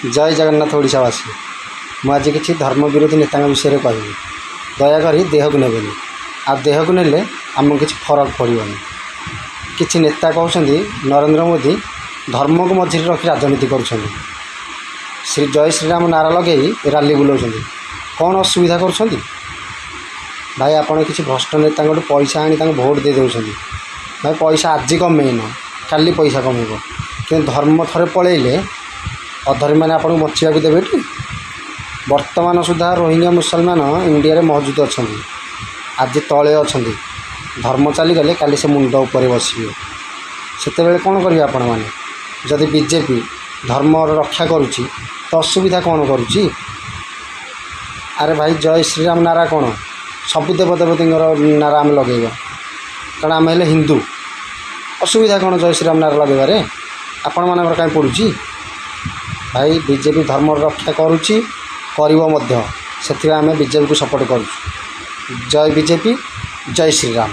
ଜୟ ଜଗନ୍ନାଥ ଓଡ଼ିଶାବାସୀ। ମୁଁ ଆଜି କିଛି ଧର୍ମ ବିରୋଧୀ ନେତାଙ୍କ ବିଷୟରେ କହିବି। ଦୟାକରି ଦେହକୁ ନେବେନି, ଆଉ ଦେହକୁ ନେଲେ ଆମକୁ କିଛି ଫରକ ପଡ଼ିବନି। କିଛି ନେତା କହୁଛନ୍ତି ନରେନ୍ଦ୍ର ମୋଦି ଧର୍ମକୁ ମଝିରେ ରଖି ରାଜନୀତି କରୁଛନ୍ତି, ଶ୍ରୀ ଜୟ ଶ୍ରୀରାମ ନାରା ଲଗେଇ ରାଲି ବୁଲାଉଛନ୍ତି। କ'ଣ ଅସୁବିଧା କରୁଛନ୍ତି ଭାଇ? ଆପଣ କିଛି ଭ୍ରଷ୍ଟ ନେତାଙ୍କଠୁ ପଇସା ଆଣି ତାଙ୍କୁ ଭୋଟ ଦେଇ ଦେଉଛନ୍ତି। ଭାଇ, ପଇସା ଆଜି କମେଇନ, କାଲି ପଇସା କମେଇବ, କିନ୍ତୁ ଧର୍ମ ଥରେ ପଳେଇଲେ ଅଧର୍ମୀମାନେ ଆପଣଙ୍କୁ ବଞ୍ଚିବାକୁ ଦେବେ ଟି? ବର୍ତ୍ତମାନ ସୁଦ୍ଧା ରୋହିଙ୍ଗ୍ୟା ମୁସଲମାନ ଇଣ୍ଡିଆରେ ମହଜୁଦ ଅଛନ୍ତି। ଆଜି ତଳେ ଅଛନ୍ତି, ଧର୍ମ ଚାଲିଗଲେ କାଲି ସେ ମୁଣ୍ଡ ଉପରେ ବସିବେ। ସେତେବେଳେ କ'ଣ କରିବେ ଆପଣମାନେ? ଯଦି ବିଜେପି ଧର୍ମର ରକ୍ଷା କରୁଛି ତ ଅସୁବିଧା କ'ଣ କରୁଛି? ଆରେ ଭାଇ, ଜୟ ଶ୍ରୀରାମ ନାରା କ'ଣ, ସବୁ ଦେବଦେବତୀଙ୍କର ନାରା ଆମେ ଲଗେଇବା, କାରଣ ଆମେ ହେଲେ ହିନ୍ଦୁ। ଅସୁବିଧା କ'ଣ ଜୟ ଶ୍ରୀରାମ ନାରା ଲଗେଇବାରେ? ଆପଣମାନଙ୍କର କାହିଁ ପଡ଼ୁଛି? ଭାଇ, ବିଜେପି ଧର୍ମର ରକ୍ଷା କରୁଛି, କରିବ ମଧ୍ୟ। ସେଥିପାଇଁ ଆମେ ବିଜେପିକୁ ସପୋର୍ଟ କରୁଛୁ। ଜୟ ବିଜେପି, ଜୟ ଶ୍ରୀରାମ।